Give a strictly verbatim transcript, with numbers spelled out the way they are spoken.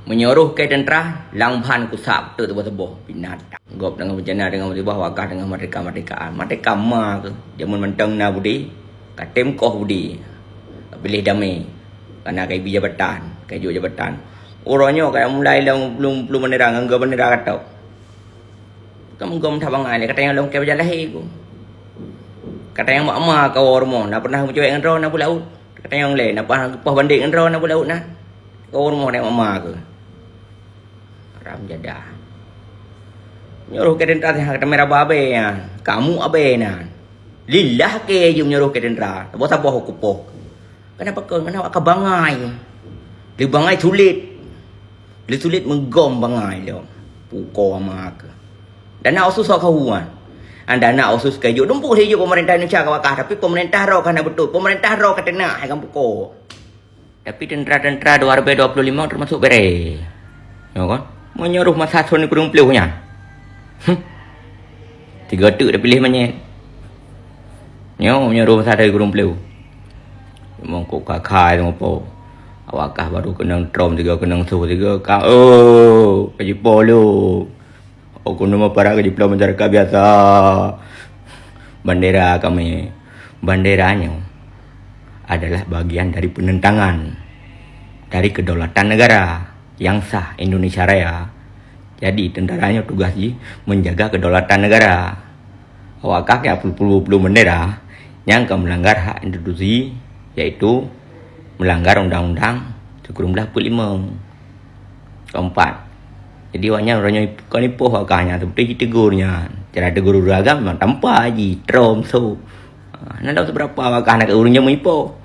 Meunyoe roh keu teuntara, lam ban kusab teuk teuboh-teuboh. Binatang. Gob deungon bencana, deungon musibah, wakah deungon merdeka-merdekaan. Merdeka ma keuh. Jameun mantong na budi, ka tem koh budi. Ka piléh damé. Ka na ka ibi jabatan, ka jok jabatan. Uroe nyoe ka mulai lam plueng-plueng bendera, ngon gom bendera ka top. Ka meugom that bangai lé, ka tanyong lom keu bajang lahé ku. Ka tanyong mak ma kawoe rumoh, na pernah meucuek ngon droe na bak laôt. Ka tanyong lé, na pernah geupoh bandék ngon droe na bak laôt na. Kawoe rumoh tanyong mak ma keuh. Haram jadah. Nyoe roh keu teuntara teuh ka tamé raba abée nyan. Kamu abée nyan. Lillah keu jeuem nyoe roh keu teuntara. Saboh-saboh kupoh. Kenapa kau? Kenapa kau bangai? Lé bangai sulet. Lé sulet meugom bangai lom. Pukoe ma keuh. Dan na osus kau kawan. Anda na osus keu jok. Dumpeue lé jok pemerintah Indonesia ka wakah, tapi pemerintah droe ka na beutôi. Pemerintah droe ka teunak hai kan pukoe. Tapi teuntara-teuntara dua ribu dua puluh lima termasuk bereh. Ya kan? Meunyoe roh masa thon kureueng ploh nyan. Hmm. Tiga teuk dah piléh manyét. Nyoe meunyoe roh masa thon kureueng ploh. Mongkok kakai ngopo. Awak kah baru keunong trom tiga, keunong soh tiga, ka, oh, ka jipo lom. Aku nama para ka jipeulom masyarakat biasa. Bandera kami. Bandera nyoe adalah bagian dari penentangan dari kedaulatan negara yang sah Indonesia Raya. Jadi, tentara nyoe tugas jih menjaga kedaulatan negara. Awak kah nyang puluh-puluh bendera nyang ka melanggar hak institusi, yaitu melanggar undang-undang sikureueng blah peuet lima. Keempat. Jadi, awak nyan uroe nyoe kon ipoh awak kah nyan, seperti jitegur nyan. Cara tegur ureueng agam memang tampa jih, trom, soh. Ha, na lom seberapa awak kah na keu ureueng nyoe meuipoh.